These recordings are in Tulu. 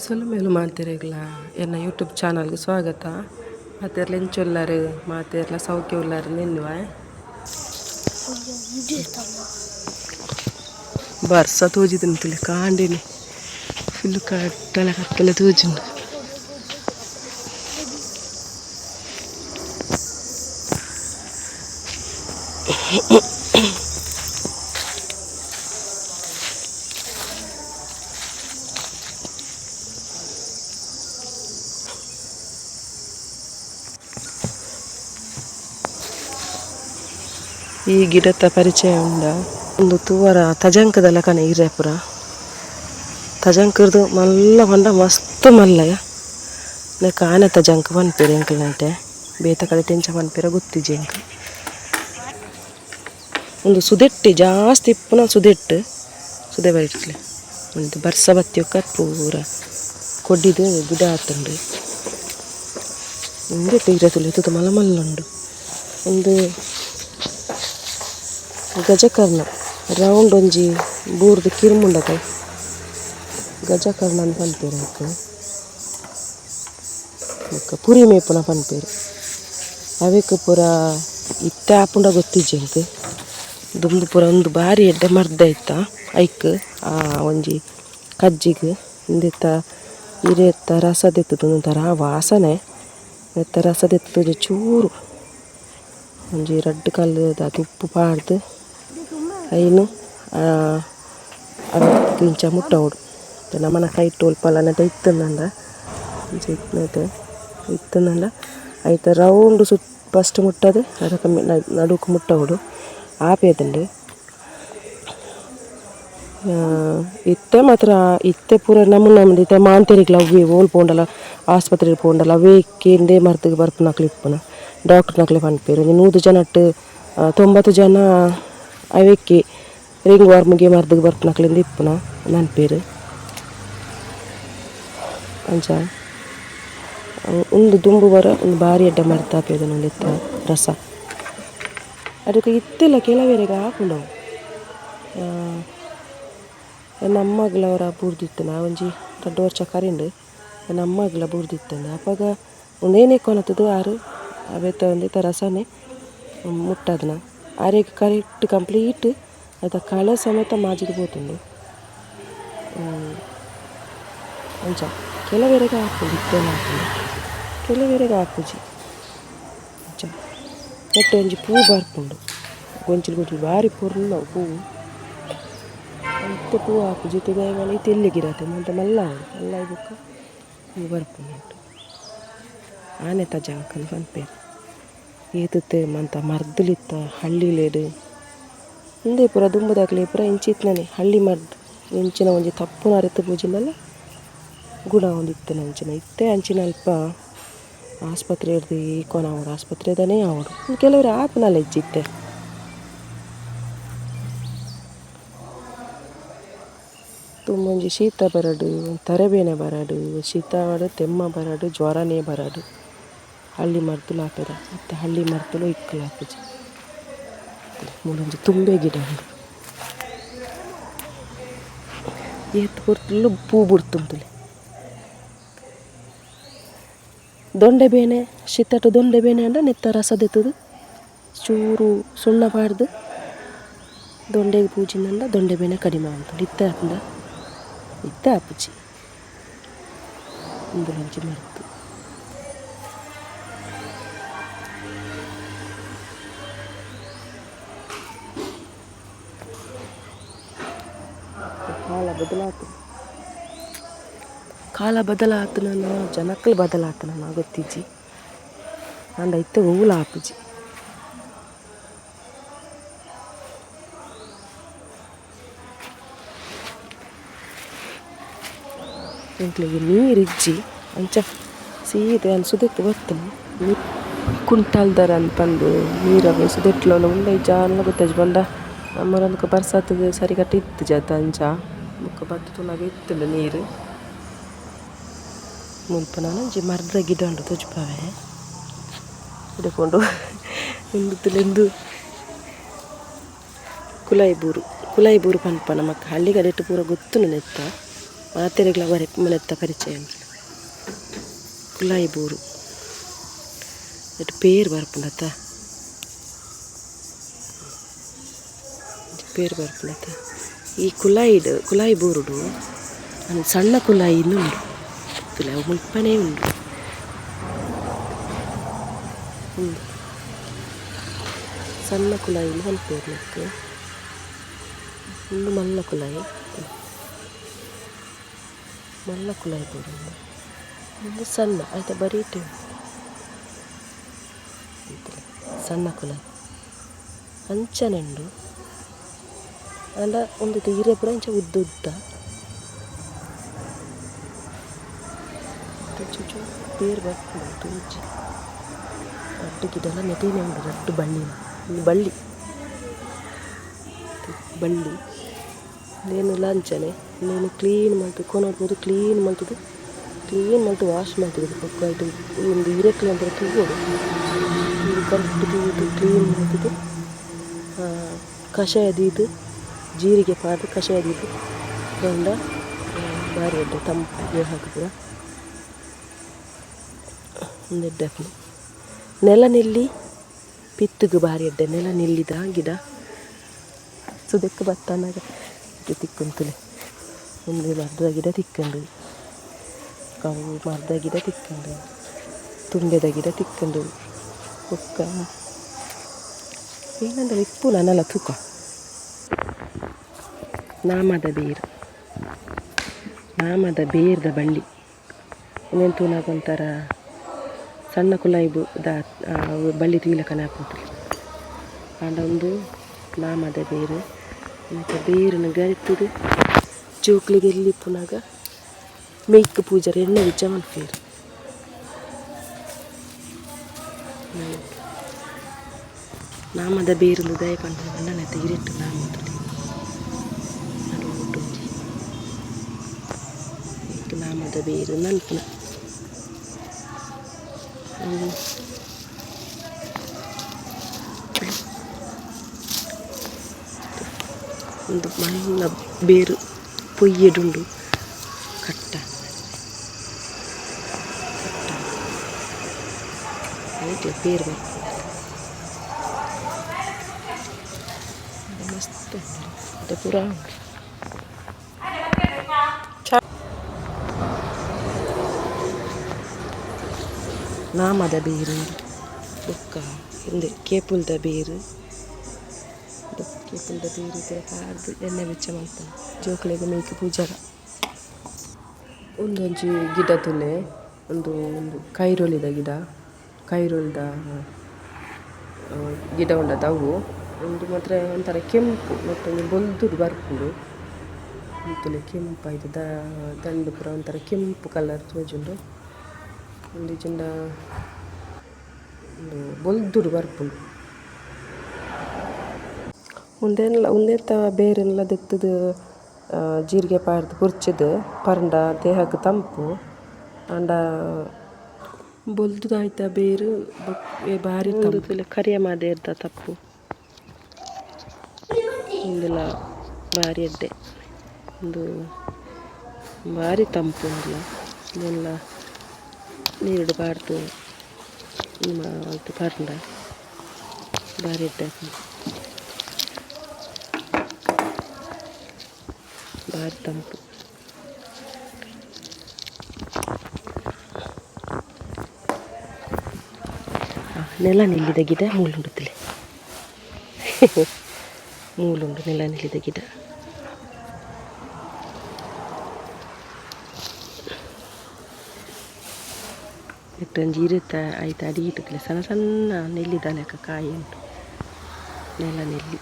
ಸೊಲ್ಮೆಲು ಮಾತೆರೆಗ್ಲ ಎನ್ನ ಯೂಟ್ಯೂಬ್ ಚಾನಲ್ಗೆ ಸ್ವಾಗತ. ಮಾತೆರ್ಲ ಎಂಚ ಉಲ್ಲಾರು ಮಾತೆರ್ಲ ಸೌಖ್ಯ ಉಲ್ಲಾರು ನೆನ್ನುವ. ಬರ್ಸ ತೋಜಿದಂತಲೆ ಕಾಂಡಿನಿ ಫುಲ್ ಕಟ್ಟಲೆ ಕತ್ತಲೆ ತೋಜುಂಡು. ಈ ಗಿಡತ ಪರಿಚಯ ಉಂಡ ಒಂದು ತೂವರ ತಜಂಕದ ಲೆಕ್ಕನೆ ಇರೆ ಪೂರ ತಜಂಕರ್ದು ಮಲ್ಲ ಪಂಡ ಮಸ್ತ್ ಮಲ್ಲಯ ನೆಕ್ ಆನೆ ತಜಂಕ್ ಪನ್ಪೆರ್ ಎಂಕಲ್ನೈಟೆ ಬೇತೆ ಕಡೆಟ್ ಎಂಚ ಪನ್ಪೆರ ಗೊತ್ತಿಜ್ಜಿ ಎಂಕ್. ಉಂದು ಸುದೆಟ್ಟಿ ಜಾಸ್ತಿ ಇಪ್ಪುನ ಸುದೆಟ್ಟು ಸುದೆ ಬರಿಟ್ಲೆ ಒಂದು ಬರ್ಸ ಬತ್ತಿಯೊಕ್ಕ ಪೂರ ಕೊಡಿದು ಗಿಡ ಆತುಂಡು. ಉಂದೆಟ್ ಇರೆ ತೂಲೆ ತೂತ ಮಲ್ಲ ಮಲ್ಲ ಉಂಡು. ಉಂದು ಗಜಕರ್ಣ ರೌಂಡ್ ಒಂಜಿ ಬೂರ್ದು ಕಿರ್ಮುಂಡತೆ ಗಜಕರ್ಣ ಅಂದ್ ಪನ್ಪೆರ್ ಐಕ್. ಬೊಕ್ಕ ಪುರಿ ಮೇಪುನ ಪನ್ಪೆರ್ ಅವೆಕ್ ಪೂರ ಇತ್ತೆ ಆಪುಂಡ ಗೊತ್ತಿಜ್ಜಿ ಎಂಕ್. ದುಂಬು ಪೂರ ಉಂದು ಬಾರಿ ಎಡ್ಡೆ ಮರ್ದ್ ಐತ ಐಕ್ ಆ ಒಂಜಿ ಕಜ್ಜಿಗ್ ಉಂದೆತ ಇರೆತ ರಸ ದೆತ್ತುದು ಒಂಥರ ವಾಸನೆ ನೆತ್ತ ರಸ ದೆತ್ತುದು ಒಂಜಿ ಚೂರು ಒಂಜಿ ರಡ್ಡ್ ಕಲ್ಲುದ ಉಪ್ಪು ಪಾಡ್ದು ಐನ್ ಅವೆಕ್ ಇಂಚ ಮುಟ್ಟವೊಡು. ನಮನ ಕೈಟ್ ಒಲ್ಪಲ ನೆಟ ಇತ್ತುಂಡ ಇಂಚ ಇತ್ತಿನತೆ ಇತ್ತುಂಡ ಐತ ರೌಂಡ್ ಸುತ್ತ ಫಸ್ಟ್ ಮುಟ್ಟದು ಅದಕ್ಕೆ ನಡುಕು ಮುಟ್ಟವೊಡು ಆಪೇದುಂಡು. ಇತ್ತೆ ಮಾತ್ರ ಇತ್ತೆ ಪೂರ ನಮೂನೆ ನಮೂನೆ ಇತ್ತೆ ಮಾಂತೆರಿಗ್ಲ ಅವ್ವೆ ಓಲ್ ಪೋಂಡಲ ಆಸ್ಪತ್ರೆಗ್ ಪೋಂಡಲ ಅವೇ ಕೇಂದೇ ಮರ್ದ್ಗ್ ಬರ್ಪುನಕ್ಲು ಇಪ್ಪುನ ಡಾಕ್ಟರ್ನಕ್ಲೆ ಪನ್ಪೆರ್ ಒಂಜಿ 100 ಜನಟ್ 90 ಜನ ಅವೆಕ್ಕೆ ರಿಂಗ್ ವಾರ್ಮ್ಗೆ ಮರ್ದ್ಗ್ ಬರ್ಪುನಕ್ಲೆಂದ್ ಇಪ್ಪುನ ಪನ್ಪೆರ್. ಅಂಚ ಉಂದು ದುಂಬು ಬರ ಉಂದು ಬಾರಿ ಎಡ್ಡೆ ಮರ್ದ್ ಆಪೆದ ಉಂದೆತ್ತ ರಸ. ಅದಕ್ಕೆ ಇತ್ತೆಲ ಕೆಲವೆರೆಗ್ ಆಪುಂಡು ಅವು. ಎನ್ನ ಅಮ್ಮಗ್ಲ ಒರ ಬೂರ್ದಿತ್ತಿನ ಒಂಜಿ ರಡ್ಡ್ ವರ್ಷ ಕರಿಂಡ್ ಎನ್ನ ಅಮ್ಮಗ್ಲ ಬೂರ್ದಿತ್ತುಂಡು. ಅಪಗ ಉಂದೇನೆ ಕೊನತುದು ಆರ್ ಅವೆತ ಉಂದೆತ ರಸನೆ ಮುಟ್ಟದ್ನ ಆರೆಗ್ ಕರೆಕ್ಟ್ ಕಂಪ್ಲೀಟ್ ಐತ ಕಳೆ ಸಮೇತ ಮಾಜಿದ್ ಪೋತುಂಡು. ಅಂಚ ಕೆಲವೆರೆಗ್ ಆಪುಂಡು ಇತ್ತೆಲ ಆಪುಂಡು ಕೆಲವೆರೆಗ್ ಆಪುಜಿ. ಅಂಚ ನೆಟ್ಟ್ ಒಂಜಿ ಪೂ ಬರ್ಪುಂಡು ಗೊಂಚಿಲ್ ಗೊಂಚಿಲ್ ಬಾರಿ ಪೊರ್ಲು ಪೂ. ಇತ್ತೆ ಪೂ ಆಪುಜಿ ಇತ್ತೆ ದಾಯೆ ಪಂಡ ಇತ್ತೆ ಎಲ್ಯ ಗಿಡ ಆತೆ ಮಾತ ಮಲ್ಲ ಆವೊಡು ಮಲ್ಲ ಆಯಿ ಬೊಕ್ಕ ಪೂ ಬರ್ಪುಂಡು ನೆಟ್ಟ್. ಆನೆ ತಜಂಕ್ ಪನ್ಪೆರ್ ಏತ್ ಮಾತ ಮರ್ದ್ಲಿತ್ತ ಹಳ್ಳಿಲೆಡ್ ಉಂದೇ ಪೂರ ದುಂಬುದಕ್ಲೆ ಪೂರ ಇಂಚ ಇತ್ತಿನನೆ ಹಳ್ಳಿ ಮರ್ದ್ ಎಂಚಿನ ಒಂಜಿ ತಪ್ಪುನ ಅರೆತ್ ಪೂಜಿಂಡಲ ಗುಣ ಆವೊಂದಿತ್ತಿನ ಅಂಚಿನ ಇತ್ತೆ ಅಂಚಿನ ಅಲ್ಪ ಆಸ್ಪತ್ರೆರ್ದ್ ಈ ಕೊನೊವೊಡು ಆಸ್ಪತ್ರೆದನೇ ಆವೊಡು ಕೆಲವೆರ್ ಆಪುನಲ ಇಜ್ಜಿ ಇತ್ತೆ. ದುಂಬೊಂಜಿ ಶೀತ ಬರಡ್ ತರೆಬೇನೆ ಬರಡ್ ಶೀತ ಆವಡ್ ತೆಮ್ಮ ಬರಡ್ ಜ್ವರನೇ ಬರಡ್ ಹಳ್ಳಿ ಮರ್ದುಲು ಆಪೆದ ಇತ್ತೆ ಹಳ್ಳಿ ಮರ್ದುಲು ಇಕ್ಕುಲು ಆಪುಜಿ. ಮೂಲೊಂಜಿ ತುಂಬೆ ಗಿಡ ಉಂಡು ಏತ್ ಪೊರ್ತುಲು ಪೂ ಬುಡ್ತುಂತುಲೆ. ದೊಂಡೆ ಬೇನೆ ಶೀತಟ್ ದೊಂಡೆ ಬೇನೆ ಆಂಡ ನೆತ್ತ ರಸ ದೆತ್ತುದು ಚೂರು ಸುಣ್ಣ ಪಾಡ್ದು ದೊಂಡೆಗ್ ಪೂಜಿಂಡ ದೊಂಡೆ ಬೇನೆ ಕಡಿಮೆ ಆಪುಂಡು. ಇತ್ತೆ ಆಪುಂಡ ಇತ್ತೆ ಆಪುಜಿ. ಉಂದುಲೊಂಜಿ ಮರ್ದ್. ಕಾಲ ಬದಲಾತುಂಡು ಕಾಲ ಬದಲಾತುನ ಜನಕ್ಕುಲು ಬದಲಾತುನ ಗೊತ್ತಿಜ್ಜಿ. ಆಂಡ ಇತ್ತೆ ಒವ್ಲ ಆಪುಜಿ. ಎಂಕ್ಲೆಗ್ ನೀರ್ ಇಜ್ಜಿ ಅಂಚ ಸೀದ ಯಾನ್ ಸುದೆಕ್ ಬತ್ತಿನಿ ಕುಂಟಾಲ್ದರ ಪಂದ್ ನೀರ್ ಅವೆ ಸುದೆಟ್ಲ ಉಂಡ ಇಜ್ಜಾ ಆಂಡಲ ಗೊತ್ತಿಜ್ಜಿ ಪಂಡ ನಮ್ಮೂರಂದ್ಕ ಬರ್ಸತ್ಗ್ ಸರಿಕಟ್ಟ್ ಇತ್ತಿಜಿ ಅತ ಅಂಚ ಬೊಕ್ಕ ಬತ್ತ್ ತೂನಗ ಇತ್ತುಂಡು ನೀರ್. ಮುಲ್ಪ ನನೊಂಜಿ ಮರ್ದ ಗಿಡ ಉಂಡು ತೋಜಿಪಾವೆ ಇಡೆ ಪೋಂಡು ಉಂದು ತೂಲೆ ಕುಲಾಯಿ ಬೂರು ಕುಲಾಯಿ ಬೂರು ಪನ್ಪ ನಮಕ್ ಹಳ್ಳಿ ಕಡೆಟ್ ಪೂರ ಗೊತ್ತುಂಡು ನೆತ್ತ. ಮಾತೆರೆಗ್ಲ ಬರೆ ಮನೆತ್ತ ಪರಿಚಯ ಉಂಡು ಕುಲಾಯಿ ಬೂರು ನೆಟ್ ಪೇರ್ ಬರ್ಪುಂಡತ್ತ ಪೇರ್ ಬರ್ಪುಂಡತ್ತ ಈ ಕುಲಾಯಿಡ್ ಕುಲಾಯಿ ಬೂರುಡು ಸಣ್ಣ ಕುಲಾಯಿ ಉಂಡು ಕುಲಾಯಿ ಮುಲ್ಪನೇ ಉಂಡು ಉಂದು ಸಣ್ಣ ಕುಲಾಯಿ ಪನ್ಪೆರ್ ನೆಕ್ಕ್ ಉಂದು ಮಲ್ಲ ಕುಲಾಯಿ ಮಲ್ಲ ಕುಲಾಯಿ ಬೋಡು ಉಂದು ಉಂದು ಸಣ್ಣ ಐತ ಬರಿಟ್ ಸಣ್ಣ ಕುಲಾಯಿ ಅಂಚನೆ ಉಂಡು ಆಂಡ ಉಂದೆತ ಇರೆ ಪೂರ ಇಂಚ ಉದ್ದ ಉದ್ದ ಚೂಚು ಪೇರ್ ಬರ್ಪುಂಡು ತೂಜಿ ರಡ್ಡ್ ಗಿಡಲ ನೆಟೇನೆ ಉಂಡು ರಡ್ಡ್ ಬಳ್ಳಿಲ ಉಂದು ಬಳ್ಳಿ ಬಳ್ಳಿ ಉಂದೆನುಲ ಅಂಚನೆ ಉಂದೆನ್ ಕ್ಲೀನ್ ಮಲ್ತ್ ಕೊನೊಪುದು ಕ್ಲೀನ್ ಮಲ್ತುದು ಕ್ಲೀನ್ ಮಲ್ತ್ ವಾಶ್ ಮಲ್ತುದು ಬೊಕ್ಕ ಐಟ್ ಉಂದು ಇರೆಕ್ಲೆನ್ ಪೂರ ತೂವೊಡು ಉಂದು ಕರೆಕ್ಟ್ ತೂದು ಕ್ಲೀನ್ ಮಲ್ತುದು ಕಷಾಯ ದೀದ್ ಜೀರಿಗೆ ಪಾಡ್ದ್ ಕಷಾಯ ದೀದ್ ಪಂಡ ಬಾರಿ ಎಡ್ಡೆ ತಂಪು ದೇಹಗ್ ಪೂರ ಉಂದು ಎಡ್ಡೆ ಆಪುಂಡು ನೆಲ ನೆಲ್ಲಿ ಪಿತ್ತುಗು ಬಾರಿ ಎಡ್ಡೆ ನೆಲ ನೆಲ್ಲಿದ ಗಿಡ ಸುದೆಕ್ ಬತ್ತನಗ ತಿಕ್ಕುಂತುಲೆ ಉಂದು ಮರ್ದ ಗಿಡ ತಿಕ್ಕುಂಡು ಅವು ಮರ್ದ ಗಿಡ ತಿಕ್ಕುಂಡು ತುಂಬೆದ ಗಿಡ ತಿಕ್ಕುಂಡು ಬೊಕ್ಕ ಏನಂದ್ರೆ ಇಪ್ಪುನ ನಲ ತೂಕ ನಾಮದ ಬೇರು ನಾಮದ ಬೇರ್ದ ಬಳ್ಳಿ ಉಂದೆನ್ ತೂನಗ ಒಂಥರ ಸಣ್ಣ ಕುಲಾಯಿ ದ ಬಳ್ಳಿ ತೂಯಿಲಕನೆ ಆಪುಂಡು ಆಂಡ ಉಂದು ನಾಮದ ಬೇರು ಬೊಕ್ಕ ಬೇರುನು ಗರಿತುದು ಜೋಕ್ಲೆಗ್ ಎಲ್ಲಿ ಇಪ್ಪುನಗ ಮೇಕ್ ಪೂಜರೆ ಎಣ್ಣೆ ವಿಜ್ಜ ಮನ್ಪುವೆರ್ ನಾಮದ ಬೇರುಂದು ದಾಯೆ ಪಂಡ ಪಂಡ ನೆತ್ತ ಇರೆಟ್ ನಾಮ ತೂಲೆ ನಡುಟು ಒಂಜಿ ಐಕ್ ನಾಮದ ಬೇರು ಪನ್ಪುನ ಉಂದು ಮಲ್ಲ ಬೇರು ಪೊಯ್ಯೆಡುಂಡು ಕಟ್ಟ ಕಟ್ಟ ಐಟ್ಲ ಪೇರ್ ಬರ್ಪುಂಡು ಮಸ್ತ್ ಉಂಡು ಪೂರ ಉಂಡು ನಾಮದ ಬೇರು ಬೊಕ್ಕ ಉಂದೆ ಕೇಪುಲ್ದ ಬೇರು ಕೇಪುಲ್ದ ಬೇರು ಪೂರ ಪಾಡ್ದ್ ಎಣ್ಣೆ ಬೆಚ್ಚ ಮನ್ಪುನು ಜೋಕ್ಲೆಗ್ ಮೇಕ್ ಪೂಜರ ಉಂದೊಂಜಿ ಗಿಡ ತೂಲೆ ಉಂದು ಉಂದು ಕೈರೊಲಿದ ಗಿಡ ಕೈರೊಲಿದ ಗಿಡ ಉಂಡತ ಅವು ಉಂದು ಮಾತ್ರ ಒಂಥರ ಕೆಂಪು ಬೊಕ್ಕ ಬೊಲ್ದುಡು ಬರ್ಪುಂಡು ತೂಲೆ ಕೆಂಪು ಐತ ದಂಡು ಪೂರ ಒಂಥರ ಕೆಂಪು ಕಲರ್ ತೋಜುಂಡು ಉಂದು ಇಜ್ಜಿಂಡ ಉಂದು ಬೊಲ್ದುಡು ಬರ್ಪುಂಡು ಉಂದೆನ್ಲ ಉಂದೆತ ಬೇರುನ್ಲ ದೆತ್ತುದು ಜೀರಿಗೆ ಪಾಡ್ದ್ ಹುರ್ಚಿದ್ ಪರ್ಂಡ ದೇಹಗ್ ತಂಪು ಆಂಡ ಬೊಲ್ದುದ ಐತ ಬೇರು ಬಾರಿ ತಂಪು ತೂಲೆ ಕರಿಯ ಮಾದೇರ್ದ ತಪ್ಪು ಉಂದುಲ ಬಾರಿ ಎಡ್ಡೆ ಉಂದು ಬಾರಿ ತಂಪು ಉಂದುಲ ಉಂದೆನ್ಲ ನೀರುಡು ಪಾಡ್ದ್ ಮಲ್ತ್ ಪರ್ಂಡ ಬಾರಿ ಎಡ್ಡೆ ಆಪುಂಡು ಬಾರಿ ತಂಪು ನೆಲ ನೆಲ್ಲಿದ ಗಿಡ ಮೂಲುಂಡು ತೂಲೆ ಮೂಲುಂಡು ನೆಲ ನೆಲ್ಲಿದ ಗಿಡ ನೆಟ್ಟ್ ಒಂಜಿ ಇರೆತ ಐತ ಅಡಿಟ್ ತೂಲೆ ಸಣ್ಣ ಸಣ್ಣ ನೆಲ್ಲಿದ ಲೆಕ ಕಾಯಿ ಉಂಡು ನೆಲ ನೆಲ್ಲಿ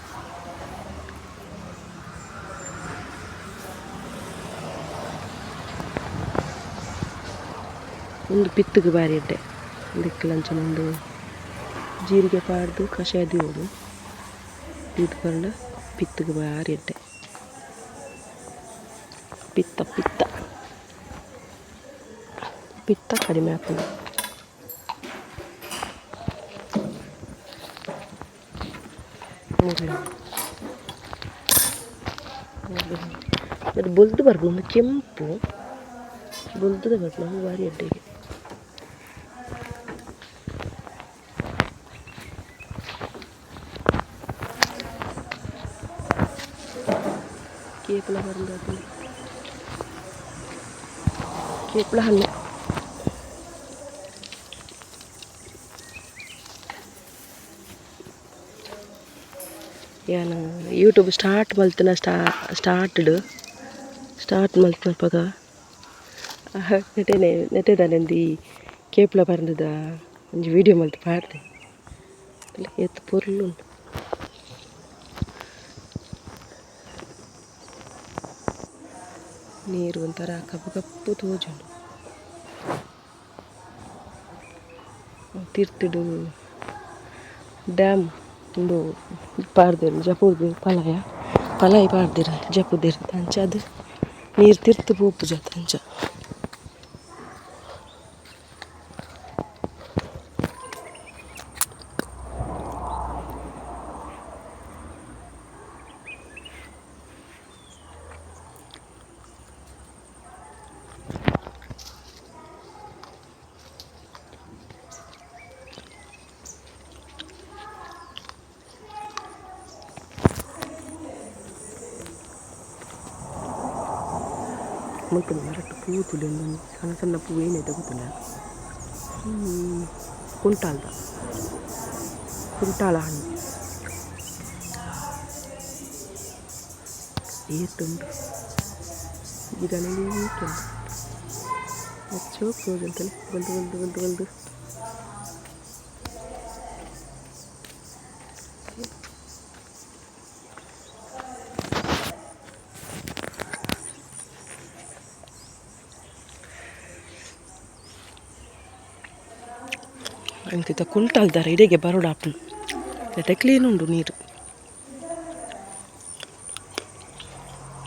ಉಂದು ಪಿತ್ತುಗು ಬಾರಿ ಎಡ್ಡೆ ಉಂದೆಕ್ಕ್ ಅಂಚನೆ ಉಂದು ಜೀರಿಗೆ ಪಾಡ್ದ್ ಕಷಾಯ ದೀವೊಡು ದೀದ್ ಪರ್ಂಡ ಪಿತ್ತುಗು ಬಾರಿ ಎಡ್ಡೆ ಪಿತ್ತ ಪಿತ್ತ ಪಿತ್ತ ಕಡಿಮೆ ಆಪುಂಡು ಬಟ್ ಬೊಲ್ದು ಬರ್ಪುಂಡು ಕೆಂಪು ಬೊಲ್ದುದ ಬರ್ಪುಂಡು ಅವು ಬಾರಿ ಎಡ್ಡೆಗೆ ಕೇಪುಲ ಬರಂದಾಪುಂಡು ಕೇಪುಲ ಹಣ್ಣು ಯಾನ್ ಯೂಟ್ಯೂಬ್ ಸ್ಟಾರ್ಟ್ ಮಲ್ತಿನ ಸ್ಟಾರ್ಟ್ ಮಲ್ತಿನಪಗ ನೆಟೆನೆ ನೆಟೆದಾನೆಂದು ಕೇಪುಲ ಪರ್ಂದದ ಒಂಜಿ ವೀಡಿಯೋ ಮಲ್ತ್ ಪಾಡ್ದೆ ಏತ್ ಪೊರ್ಲು ಉಂಡು ನೀರು ಒಂಥರ ಕಪ್ಪು ಕಪ್ಪು ತೋಜುಂಡು ತಿರ್ತುಡು ಡ್ಯಾಮ್ ಉಂದು ಪಾಡ್ದೆರ್ ಜಪುದು ಪಲಾಯ ಪಲಾಯಿ ಪಾಡ್ದೆರ್ ಜಪುದೆರ್ ಅಂಚಾದ್ ನೀರು ತಿರ್ತು ಪೋಪುಜ ಅಂಚ ಮುಲ್ಪ ಮರಟ್ ಪೂ ತೂಲೆ ಉಂದು ಸಣ್ಣ ಸಣ್ಣ ಪೂ ಏನಿದೆ ಗೊತ್ತಿಲ್ಲ ಕುಂಟಾಲ್ದ ಕುಂಟಾಳ ಹಣ್ಣು ಏತುಂಡು ಗಿಡನೇ ಉಂಟು ಚೋಕ್ ಬಲ್ದು ಬಲ್ದು ಬಲ್ದು ಬಲ್ದು ಅಂಕಿತ ಕುಂಟಾಲ್ದಾರ ಇಡೆಗೆ ಬರೋಡಾಪುಂಡು ಎಡೆ ಕ್ಲೀನ್ ಉಂಡು ನೀರು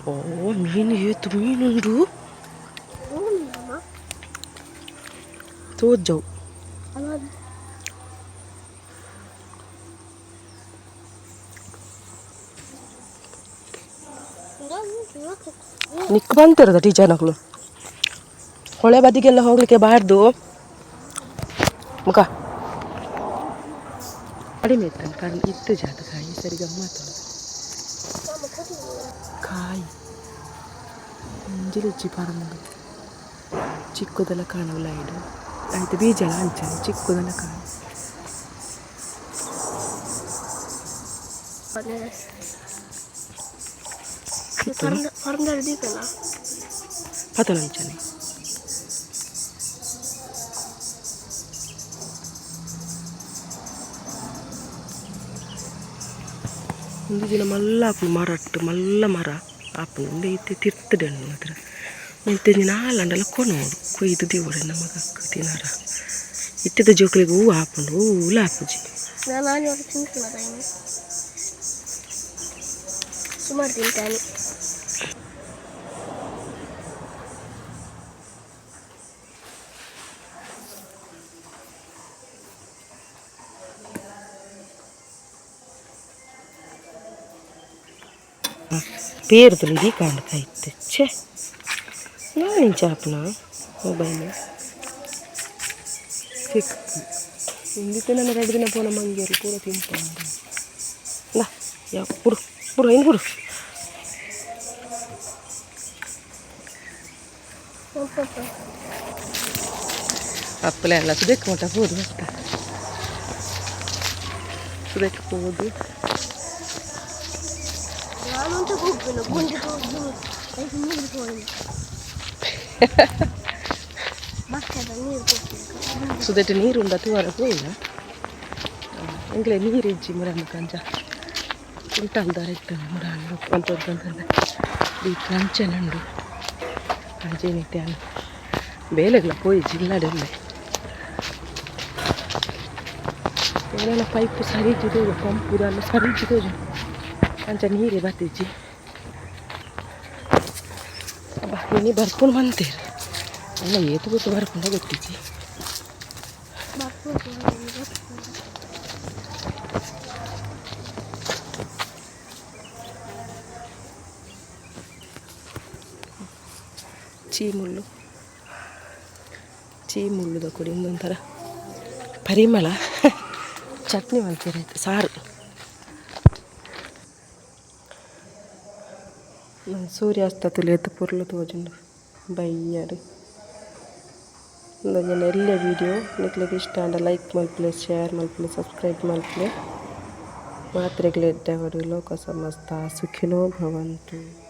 ಓ ಮೀನು ಏತು ಮೀನುಂಡು ತೋಜವು ನಿಕ್ ಬಂತಿರದ ಟೀಚರ್ನಕ್ಲು ಹೊಳೆ ಬದಿಗೆಲ್ಲ ಹೋಗ್ಲಿಕ್ಕೆ ಬಾರ್ದು ಮುಖ ಕಡಿಮೆ ಇತ್ತು ಕಾರಣ ಇತ್ತು ಜಾತ ಕಾಯಿ ಸರಿ ಗಮ್ಮತ್ತು ಕಾಯಿ ಮಂಜಿಲಿಜ್ಜಿ ಪರಂದು ಚಿಕ್ಕದೆಲ್ಲ ಕಾಣುವಲ್ಲ ಇದು ಆಯ್ತು ಬೀಜಲ ಅಂಚನೆ ಚಿಕ್ಕದೆಲ್ಲ ಕಾಣು ಪತನಂಚನೆ ಒಂದು ದಿನ ಮಲ್ಲ ಆಪುಂಡು ಮರಟ್ಟು ಮಲ್ಲ ಮರ ಆಪುಂಡು ಉಂದು ಇತ್ತೆ ತಿರ್ತುಡು ಮಾತ್ರ ಮುಲ್ತಿಂಜಿ ನಾಲಾಂಡಲ ಕೊನೊಡು ಕೊಯ್ದು ದೀವೊಡು ನಮಗಕ್ ತಿನರ ಇತ್ತೆದ ಜೋಕುಲೆಗ್ ಹೂ ಆಪುಂಡು ಹೂಲ ಆಪುಜಿ ಸುಮಾರು ತಿಂತಾನೆ ಪೇರ್ದಲು ಇಡೀ ಕಾಣ್ತಾ ಇತ್ತು ಛೇ ನಾನು ಇಂಚ ಆಪುನ ಮೊಬೈಲ್ ಸಿಕ್ಕು ಇಂದಿತ್ತೆ ನಾನು 2 ದಿನ ಪೋನ ಮಂಗೇರು ಪೂರ ತಿಂತ ಲಾ ಯಾವ ಪುರು ಪುರು ಏನು ಪುರು ಅಪ್ಪಲೆ ಅಲ್ಲ ಸುದಕ್ಕೆ ಮಟ್ಟ ಹೋದು ಮಟ್ಟ ಸುದಕ್ಕೆ ಹೋದು ಸುದೆಟ್ ನೀರು ಉಂಡ ತೂವರ ಪೋಯಿನ ಎಂಕ್ಲೆ ನೀರು ಇಜ್ಜಿ ಮುರಾನು ಕಂಜ ಕುಂಟಾಲ್ದಾರ ಇತ್ತಂದೆ ಮುರಾನು ಅಂತಂತಂದ್ರೆ ಈ ಕಂಚನೆ ಉಂಡು ಅಂಚೇನಿತ್ತೆ ಬೇಲೆಗ್ಲ ಪೋಯಿ ಜಿಲ್ಲಾಡೆಲ್ಲೆ ಏನೆಲ್ಲ ಪೈಪು ಸರಿ ಇಜ್ಜಿ ಪಂಪು ಅಲ್ಲ ಸರಿ ಇಜ್ಜಿ ಅಂಚ ನೀರೇ ಬತ್ತಿಜ್ಜಿ ಅಬ್ಬಾ ಇನಿ ಬರ್ಕೊಂಡು ಬಂತೇರು ಅಲ್ಲ ಏತು ಗೊತ್ತು ಬರ್ಕೊಂಡ ಗೊತ್ತಿಜ್ಜಿ ಚೀಮುಳ್ಳು ಚೀಮುಳ್ಳುದ ಕೊಡಿ ಉಂದೊಂಥರ ಪರಿಮಳ. ಚಟ್ನಿ ಮಲ್ಪೆರೆ, ಸಾರು. ಸೂರ್ಯಾಸ್ತ ತುಲಿಯತ್ ಪೊರ್ಲು ತೋಜುಂಡು ಬಯ್ಯಡ್. ಉಂದೊಂಜಿ ಎಲ್ಯ ವಿಡಿಯೋ. ನಿಕ್ಲೆಗ್ ಇಷ್ಟ ಆಂಡ ಲೈಕ್ ಮಲ್ಪುಲೆ, ಶೇರ್ ಮಲ್ಪುಲೆ, ಸಬ್ಸ್ಕ್ರೈಬ್ ಮಲ್ಪುಲೆ. ಮಾತ್ರೆಗ್ಲ ಎಡ್ಡೆ ಆವಡ್. ಲೋಕ ಸಮಸ್ತ ಸುಖಿನೋ ಭವಂತು.